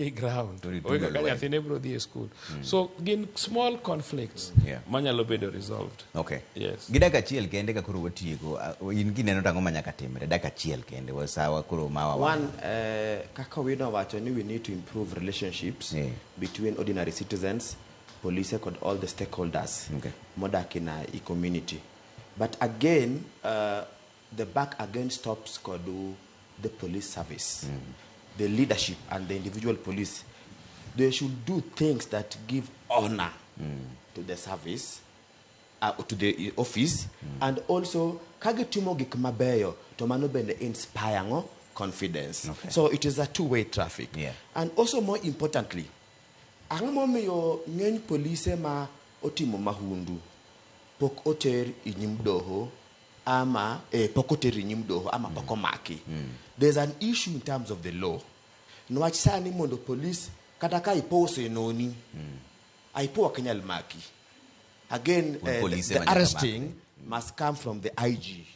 e ground. To rito Onge kaka jolweny. nyathine biro dhi e school. So gin small conflicts manyalo bedo resolved. Yes. Gi dakika achiel kende ka koro watieko, in kineno to ang'o ma nyaka timre? Dakika achiel kende, sawa koro mawa wa. One, kaka Owino wacho ni we need to improve relationships between ordinary citizens, police kod all the stakeholders modak in a e community. But again, the buck again stops kod the police service, the leadership and the individual police. They should do things that give honor to the service, to the office, and also kagitimo gik mabeyo to mano bende inspire ngo confidence. So it is a two-way traffic. And also more importantly, ang'o momiyo ng'eny polise ma otimo mahundu pok oter e nyim doho ama pok oter e nyim doho ama pok omaki? There's an issue in terms of the law. Niwach sani mondo police kata ka IPOA osenoni, IPOA ok nyal maki. Again, Kun police the ema nyaka arresting maki. must come from the IG.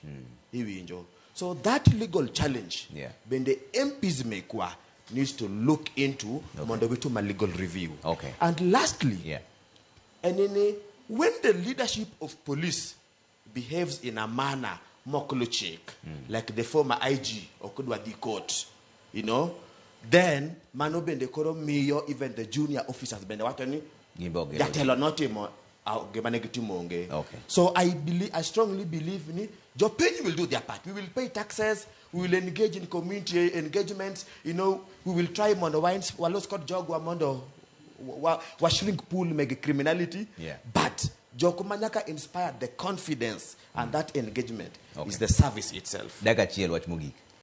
Iwinjo. So that legal challenge, bende MPs mekwa needs to look into mondo gitim a legal review. And lastly, enini, when the leadership of police behaves in a manner moklo chik, like the former IG okudwa dhi court, then mano bende koro miyo even the junior officers bende wacho ni Gimbe ok gin jatelo notimo gima ne gitimo onge. So I strongly believe ni jopiny will do their part. We will pay taxes, we will engage in community engagements, we will try mondo walos kod jogwa mondo wa shrink pool meg criminality. But jok ma nyaka inspire the confidence and that engagement is the service itself. Dakika achiel wach mogik.